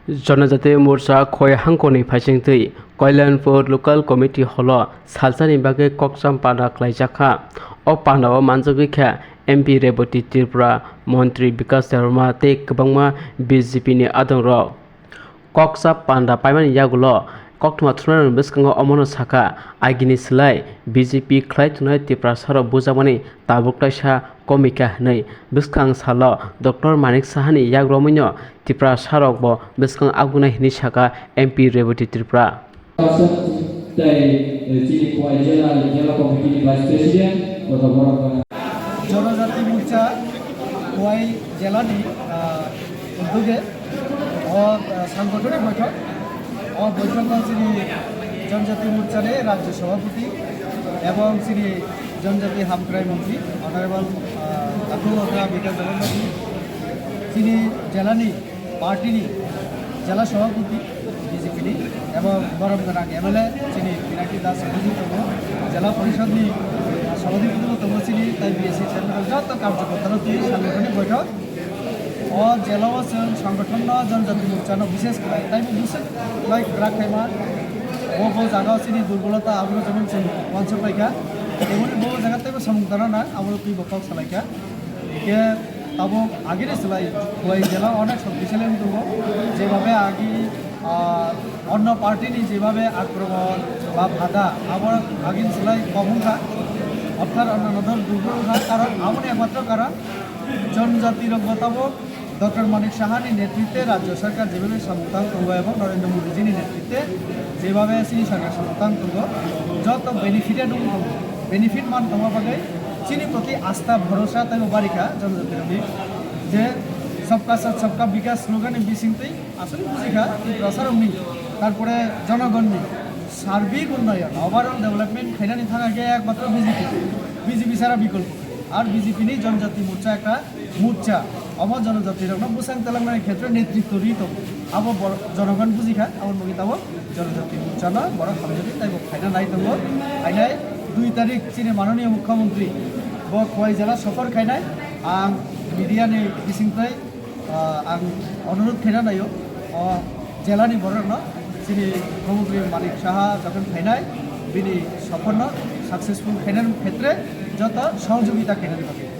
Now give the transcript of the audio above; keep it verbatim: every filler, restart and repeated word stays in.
Janajati Morcha Khowai hangkoni phaisingtwi Kalyanpur Local Committee Hall-o salsani bagwi kokcham panda khlaijakha. O pandao manjagwi kha M P Rebati Tripura, Montri Bikash Debbarma tei kwbangma B J P ni adongrok. Kokchap panda paimani yagulo koktwma thumnairokni bwskango omono sakha, agini slai B J P khlai tongnai Tiprasarok bujakmani tabuk taisa komikha hwnwi. Bwskang salo Doctor Manik Sahani yak romwino Tiprasarokbo bwskang agunai hwnwi sakha M P Rebati Tripura. Tei, eh, chini Khowai jela, jela committee ni vice president, kotor borok. Jonojati Morcha Khowai jelani, ah, udyoge o, ah, sanggothonic boithok. O boithok o chini Jonojati Morcha ni Rajya Sabhapati ebong chini Jonojati Hamkrai Montri Honorable, ah, Atul Okra Bikash Debbarma ji, chini jelani party ni jela sabhapati B J P ni ebong borom gwnang M L A chini Pinaki Das Bhuji tongo, jela porishod ni sabhapati bo tongo chini, tai B S C chairman joto karjokorta rok twi sanggothonic boithok. O jela o chwng sanggothon no Jonojati Morcha no bishes khlai, tai bo bishes khlai kwrak khaima. Bo bo jaga o chini durbolota abo no jemon chwng uansuk lai kha, teboni bo jaga teibo samung tana na abo no twi bo kok salai kha. Hingke tabuk agini slai Khowai jela onek shoktisali wng tongo, jebhabe agi, ah, onno party ni jebhabe akromon ba bhada, abo agini slai kom wngkha, orthat onno dol dubur wngkha, karon aboni ekmatro karon jonojati rok bo tabuk Doctor Manik Saha ni netritwe Rajya Sarkar jebhabe samung tang tongo ebong Narendra Modi ji ni netritwe jebhabe chini sarkar samung tang tongo, joto benefited wng tongo, benefit man tongma bagwi chini proti astha bhorosa teibo barikha jonojati rokni, je Sabka Saath Sabka Vikas slogan ni bisingtwi aswk bujikha Tiprasa rokni, tarpore jonogonni sarbik unnayon, overall development khainani thang khe ekmatro B J P, B J P sara bikolpo, ar B J P ni Jonojati Morcha ekta Morcha, omo jonojati rokno bwsang twlangnani khetre netritw rwi tongo. Abo bor-, jonogon bujikha, aboni bagwi tabuk jonojati morchano borok hamjagwi tei bo khaina nai tongo. Phainai dui tarik chini mananiya mukhyamantri bo Khowai jela sophor khainai. Ang media ni bisingtwi, ah, ang onurodh khaina naio, o jelani borokno chini mukhyamantri Manik Saha jokhon phainai, bini sophorno successful khainani khetre joto sohojogita khainani bagwi.